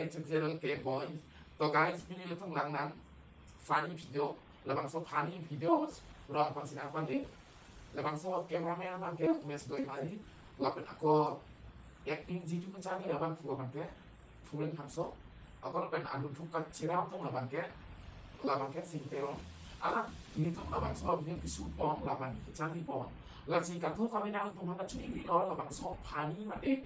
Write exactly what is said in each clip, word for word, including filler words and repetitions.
YouTube channel ke boy. To guys, pini nelitum langnon funny video, labangso funny videos ro aphan sinang pande. Labangso cameraman abang ke Umesh Doimari, lapen ako acting jitu kacharli abang pu abang ke Phulen Hangso, ako lapen aluthuk kachirap atum abang ke, labang ke Sing Teron. Alanglitum labangso video keshoot pon, labang kacharli pon. Lasi kadokave nangtum aphan chiningri lo, labangso funny mate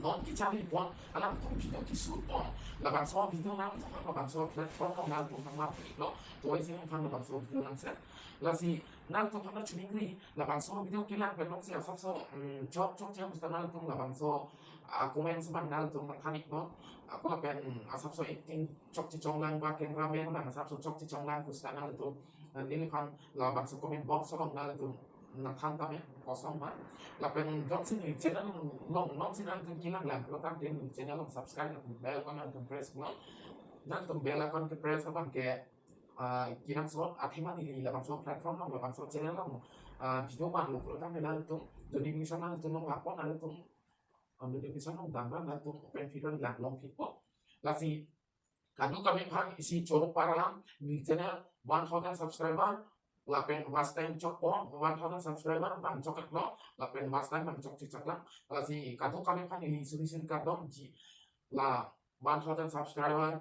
non kacharli pon, alanglitum video keshoot pon, labangso video nangtum, labangso platform nangtum aphan lo, toy sing aphan labangso video nangset. Lasi nangtum aphan chiningri, labangso video kelang pen jongsi asapso, mm, chok chokche pusita nangtum labangso, ah, comment abang nangtum nangthan iknon. Ako lapen, mm, asapso acting chokche chonglang ba cameraman abang asapso chokche chonglang pusita nangtum, ah, neliphan labangso comment box along nangtum nangthan tame, kosonma. Lapen jongsi neli channel along, jongsi nangtum kelang lang pulo tangte neli channel along subscribe lapen bell icon nangtum press non. Nangtum bell icon kepress abang ke, ah, kenangsot athema neli labangso platform along, labangso channel along, ah, video vanglo pulo tangte nangtum notification nangtum along lapon, nangtum, ah, notification along dam ra nangtum open feed along lang long thikpo. Lasi kadokave aphan isi choro parlang, neli channel one thousand subscriber, lapen watch time chokpo, one thousand subscriber abang choklo, lapen watch time abang chokchechak lang. Lasi kadokave aphan neli suri suri kardom ji, la one thousand subscriber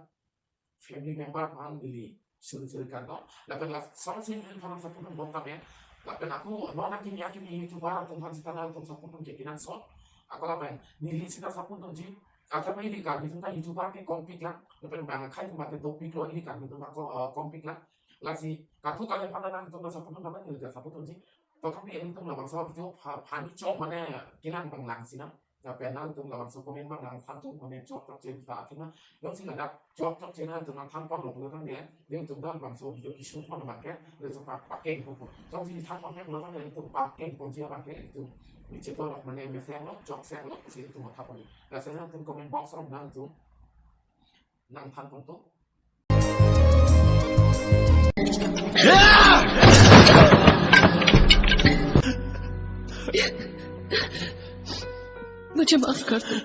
family member aphan neli suri suri kardom. Lapen la songsi neliphan support bom tame. Lapen ako non akimi akimi YouTuber atum aphan sita nangtum support ponji kenangsot. Ako lapen neli sita support ponji. Athema ili Karbi atum ta YouTuber ke kongpik lang. Lapen bang akhai atum ta dopiklo, ili Karbi atum ako, eh, kongpik lang. Lasi kadokave aphan nangtum support pon tame, neli ta support ponji. To kami ilitum labangso video pha-, funny chok mane kelang abang lang sinang. Lapen nangtum labangso comment abang nangthan iknon, mane chok chokche ta athema. Jongsi ladak chok chokche nangtum nangthan ponlo pulo tangte, nelitum ta labangso video keshoot pon abang ke, nelitum pa-, pakeng ponpo. Jongsi than pon pulo tangte, nelitum pakeng ponji abang ke, nelitum niche to lok mane mesenglo, choksenglo pusi nelitum matha pon. Lasi nangtum comment box along nangtum nangthan ponpo. मुझे माफ कर दो।